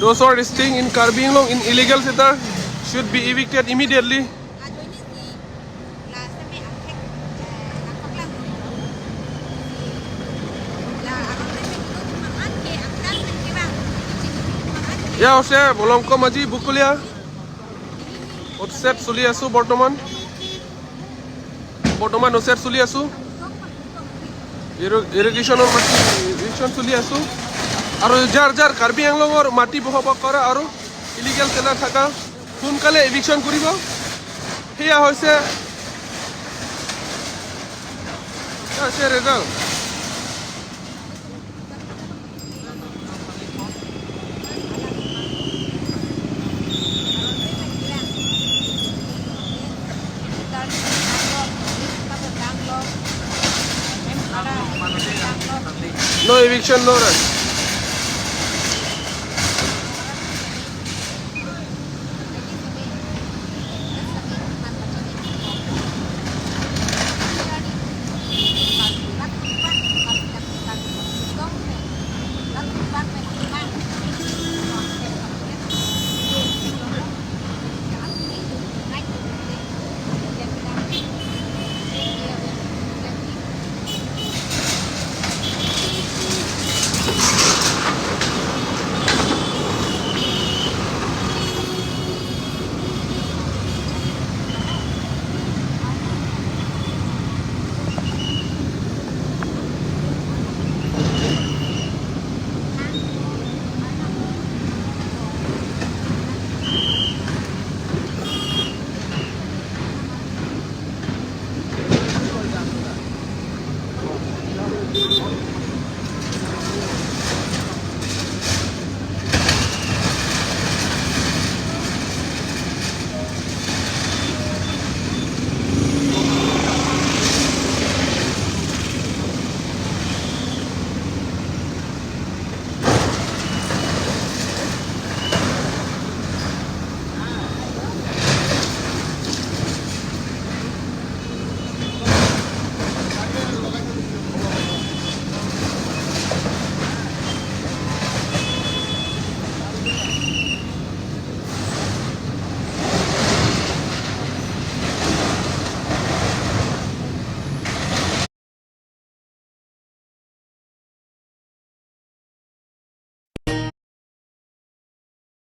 Those who are staying in Karbi Anglong in illegal settler should be evicted immediately. এয়া হৈছে বলংক মাজি বুকুলীয়া উচ্ছেদ চলি আছোঁ বৰ্তমান। বৰ্তমান উচ্ছেদ চলি আছোঁ, ইৰিগেশ্যনৰ মাটি ইভিকশ্যন চলি আছোঁ। আৰু যাৰ যাৰ কাৰ্বি আংলঙৰ মাটি বসবাস কৰা আৰু ইলিগেল ছেটাৰ থকা, সোনকালে ইভিকশ্যন কৰিব। সেয়া হৈছে result. No eviction, no rest.